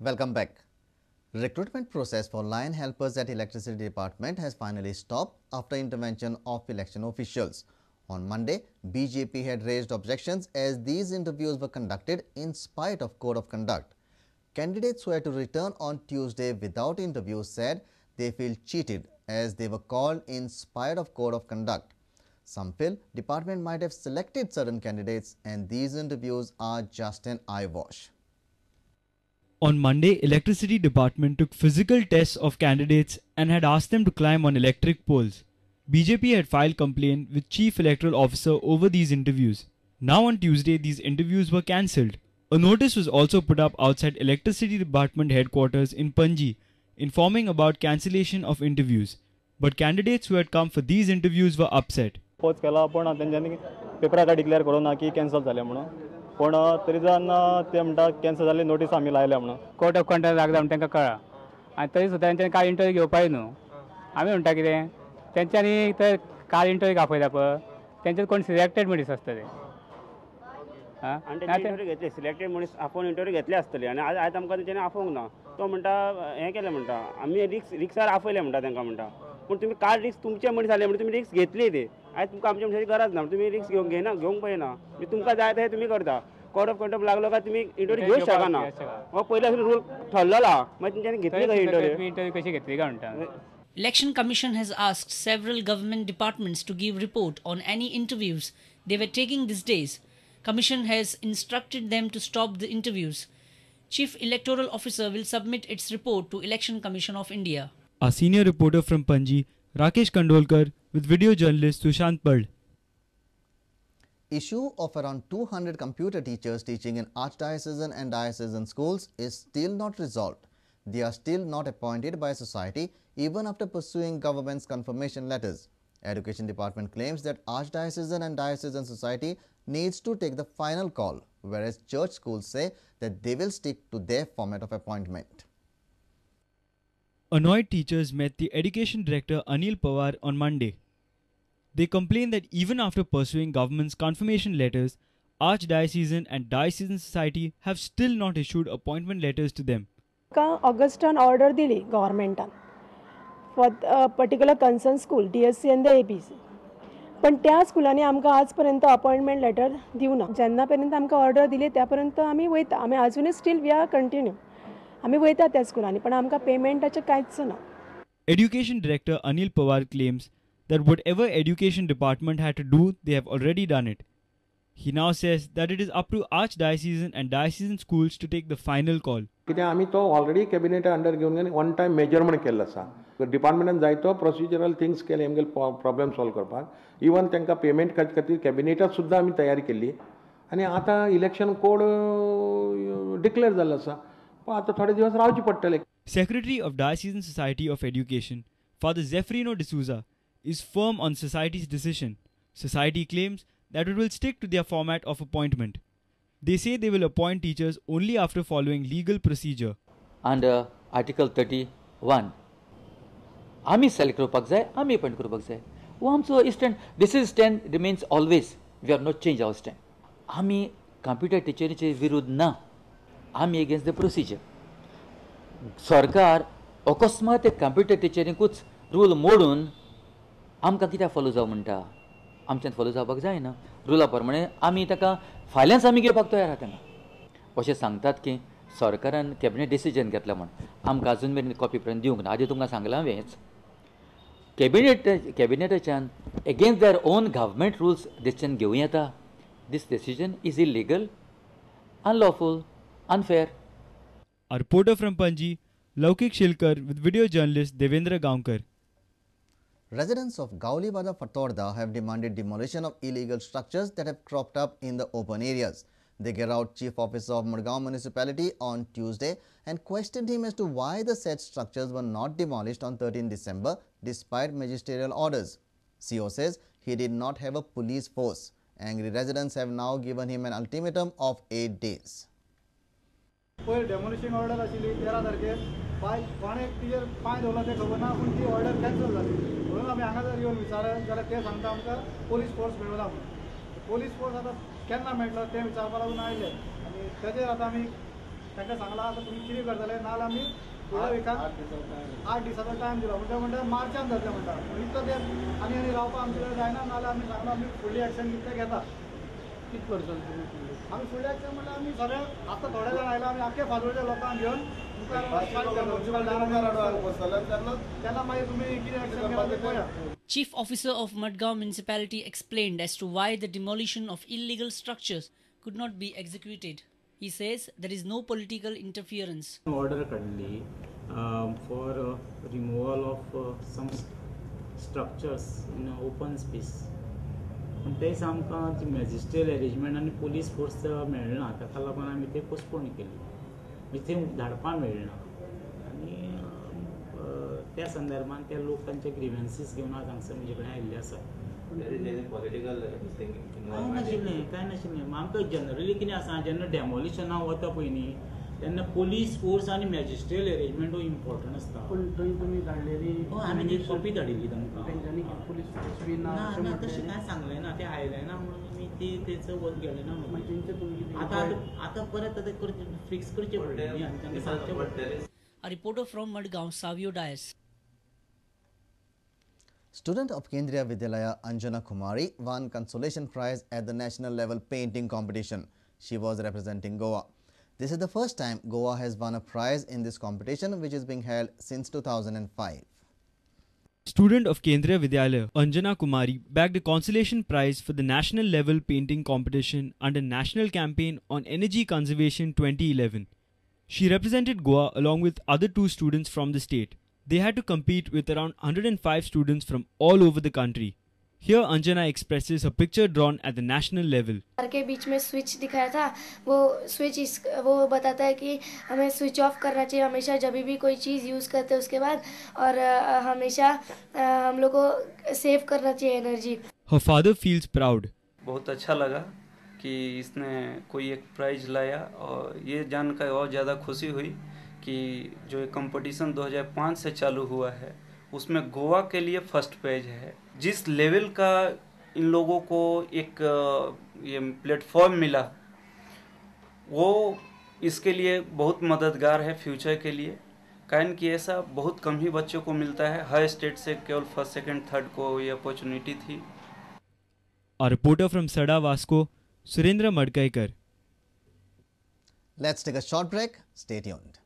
Welcome back. Recruitment process for line helpers at Electricity Department has finally stopped after intervention of election officials. On Monday, BJP had raised objections as these interviews were conducted in spite of code of conduct. Candidates who had to return on Tuesday without interviews said they feel cheated as they were called in spite of code of conduct. Some feel department might have selected certain candidates and these interviews are just an eyewash. On Monday, Electricity Department took physical tests of candidates and had asked them to climb on electric poles. BJP had filed complaint with Chief Electoral Officer over these interviews. Now on Tuesday, these interviews were cancelled. A notice was also put up outside Electricity Department headquarters in Panji, informing about cancellation of interviews. But candidates who had come for these interviews were upset. पोच केला पण तेंच्यांनी paper आतां declare करूं ना की cancel जालें म्हणून, पूण तरी जावन ते म्हणटा कॅन्सल जाल्ली नोटीस आमी लायल्या म्हणून. कोर्ट ऑफ कंडक्ट लागला म्हणून तांकां कळ्ळा आनी तरी सुद्दां तेंच्यांनी काल इंटरव्यू घेवपाक न्हू. आमी म्हणटा कितें तेंच्यांनी तर काल इंटरव्यू आपयला पळय तेंच्यान कोण सिलेक्टेड मनीस आसता ते. आनी तेंचे इंटरव्यू घेतले, सिलेक्टेड मनीस आपोवन इंटरव्यू घेतले आसतले आनी आयज आमकां तेंच्यांनी आपोवंक ना. तो म्हणटा हें केलें म्हणटा आमी रिक्स रिक्सार आपयलें म्हणटा तांकां म्हणटा, पूण तुमी काल रिक्स तुमचे मनीस जाले म्हणून तुमी रिक्स घेतली ते. आयज तुमकां आमच्या मनशाची गरज ना, तुमी रिक्स घेवंक घेयना, घेवंक पळयना. तुमकां जाय तें तुमी करता. कोड ऑफ कंडक्ट लागलो काय तुमी इंटरव्यू घेवंक शकना. हो पयलीं आसून रूल ठरलेलो आहा, मागीर तुमच्यांनी घेतली खंय इंटरव्यू? इंटरव्यू कशी घेतली काय म्हणटा. Election Commission has asked several government departments to give report on any interviews they were taking these days. Commission has instructed them to stop the interviews. Chief Electoral Officer will submit its report to Election Commission of India. Our senior reporter from Panji, Rakesh Kandolkar, with video journalist Sushant Pal. Issue of around 200 computer teachers teaching in archdiocesan and diocesan schools is still not resolved. They are still not appointed by society even after pursuing government's confirmation letters. Education Department claims that archdiocesan and diocesan society needs to take the final call, whereas church schools say that they will stick to their format of appointment. Annoyed teachers met the Education Director Anil Pawar on Monday. They complained that even after pursuing government's confirmation letters, Archdiocesan and Diocesan Society have still not issued appointment letters to them. Augustan order दिली गव्हर्मेंटान for particular concern school DSC and the ABC, पण त्या स्कुलांनी आमकां आज पर्यंत appointment letter दिवना. जेन्ना पर्यंत आमकां ऑर्डर दिली त्या पर्यंत आमी वयता, आमी आजुनूय स्टील we are continue, आमी वयता त्या स्कुलांनी, पण आमकां पेमेंटाचें कांयच ना. Education Director Anil Pawar claims that whatever Education Department had to do, they have already done it. He now says that it is up to Archdiocesan and Diocesan schools to take the final call. कित्याक आमी तो already कॅबिनेटा under घेवन one time measurement केल्लो आसा. डिपार्टमेंटान जायतो procedural things केले आमगेले problem solve करपाक. इवन तांकां पेमेंट खातीर कॅबिनेटात सुद्दां आमी तयारी केल्ली आनी आतां इलेक्शन कोड डिक्लेअर जाल्लो आसा, पण आतां थोडे दिवस रावचे पडटले. Secretary of Diocesan Society of Education, Father Zefrino D'Souza, is firm on society's decision. Society claims that it will stick to their format of appointment. They say they will appoint teachers only after following legal procedure. Under Article 31, आमी select करपाक जाय, आमी appoint करपाक जाय. हो आमचो stand, this is stand remains always. We have not change our stand. आमी computer टिचरीचे विरुद्ध ना, आमी अगेन्स्ट the procedure. सरकार अकस्मात कंप्युटर टिचरींकूच रूल मोडून आमकां कित्याक फॉलो जावं म्हणटा? आमच्यान फॉलो जावपाक जायना. रुला प्रमाणे आमी ताका फाल्यांच आमी घेवपाक तयार आहा तांकां. अशें सांगतात की सरकारान कॅबिनेट डिसिजन घेतला म्हण, आमकां आजून मेरेन कॉपी पर्यंत दिवंक ना. आदी तुमकां सांगलां हांवेंच, कॅबिनेटाच्यान against their own government rules decision घेवं येता. This decision is illegal, unlawful, unfair. A reporter from Panji, Laukik Shilkar with video journalist Devendra Gaonkar. Residents of Gauliwada Fatorda have demanded demolition of illegal structures that have cropped up in the open areas. They gheraoed Chief Officer of Murgaon Municipality on Tuesday and questioned him as to why the said structures were not demolished on 13 December despite magisterial orders. CO says he did not have a police force. Angry residents have now given him an ultimatum of 8 days. पयर डेमोलिशिंग order आशिल्ली 13 तारखेर, बाय कोणें तिजेर पांय दवरला तें खबर ना, पूण ती ऑर्डर कॅन्सल जाली. म्हणून आमी हांगा जर येवन विचारत जाल्यार ते सांगता आमकां पोलीस फोर्स मेळना म्हणून. पोलीस फोर्स आतां केन्ना मेळटलो तें विचारपा लागून आयले आनी तेजेर आतां आमी तांकां सांगलां आतां तुमी कितें करतले नाजाल्यार आमी फुडल्या विकाक 8 दिसाचो टायम दिला. म्हणटा म्हणटा मार्चान जातलें म्हणटा, पूण इतलो ते आनी आनी रावपाक आमचे कडेन जायना, नाजाल्यार आमी सांगलां आमी फुडली एक्शन कितें घेता. कितें करतले तुमी? आमी फुडले एक्शन म्हणल्यार आमी सगळे आतां थोडे जाण आयला, आमी आख्खे फातोर्डच्या लोकांक घेवन मुखार तेन्ना मागीर तुमी कितें एक्शन घेता तें पळया. Chief Officer of Madgaon Municipality explained as to why the demolition of illegal structures could not be executed. He says there is no political interference. Order काडली for removal of some structures in open space. पूण तेच आमकां मॅजिस्ट्रियल arrangement आनी police force मेळना, ताका लागून आमी ते पोस्टपोन केली, म्हणजे थंय धाडपाक मेळना. आनी त्या संदर्भान ते लोक तांचे ग्रिव्हन्सीस घेवन आज हांगसर म्हजे कडेन आयिल्ले आसा. कांय नाशिल्लें, कांय नाशिल्लें. आमकां जनरली कितें आसा, जेन्ना डेमोलिशना वता पळय न्ही तेन्ना पोलीस फोर्स आनी मॅजिस्ट्रियल अरेंजमेंट हो इम्पॉर्टंट आसता. पूण थंय तुमी धाडलेली? हय, आमी ती कॉपी धाडिल्ली तांकां. तेंच्यांनी पोलीस फोर्स बी ना ना तशें कांय सांगलें ना, तें आयलें ना म्हणून आमी ती तेचो वत गेलें ना. मागीर तेंचे तुमी कितें आतां आतां परत आतां फिक्स करचें पडलें न्ही आनी तांकां सांगचें पडटलें. A reporter from Madgaon, Savio Dias. Student of Kendriya Vidyalaya Anjana Kumari won consolation prize at the national level painting competition. She was representing Goa. This is the first time Goa has won a prize in this competition, which is being held since 2005. Student of Kendriya Vidyalaya Anjana Kumari bagged a consolation prize for the national level painting competition under National Campaign on Energy Conservation 2011. She represented Goa along with other 2 students from the state. They had to compete with around 105 students from all over the country. Here Anjana expresses her picture drawn at the national level. K beach में switch दिखाया था, वो switch वो बताता है कि हमें switch off करना चाहिए हमेशा जब भी कोई चीज़ यूज़ करते हैं उसके बाद, और हमेशा हम लोग को सेव करना चाहिए energy. Her father feels proud. बहुत अच्छा लगा कि इसने कोई एक प्राइज लाया और ये जानकर और ज़्यादा खुशी हुई कि जो ये कंपटीशन 2005 से चालू हुआ है उसमें गोवा के लिए फर्स्ट प्राइज है। जिस लेवल का इन लोगों को एक ये प्लेटफॉर्म मिला वो इसके लिए बहुत मददगार है फ्यूचर के लिए, कारण कि ऐसा बहुत कम ही बच्चों को मिलता है। हर स्टेट से केवल फर्स्ट सेकंड थर्ड को ये अपॉर्चुनिटी थी। A reporter from Sada Vasco, Surendra Madkaikar. Let's take a short break. Stay tuned.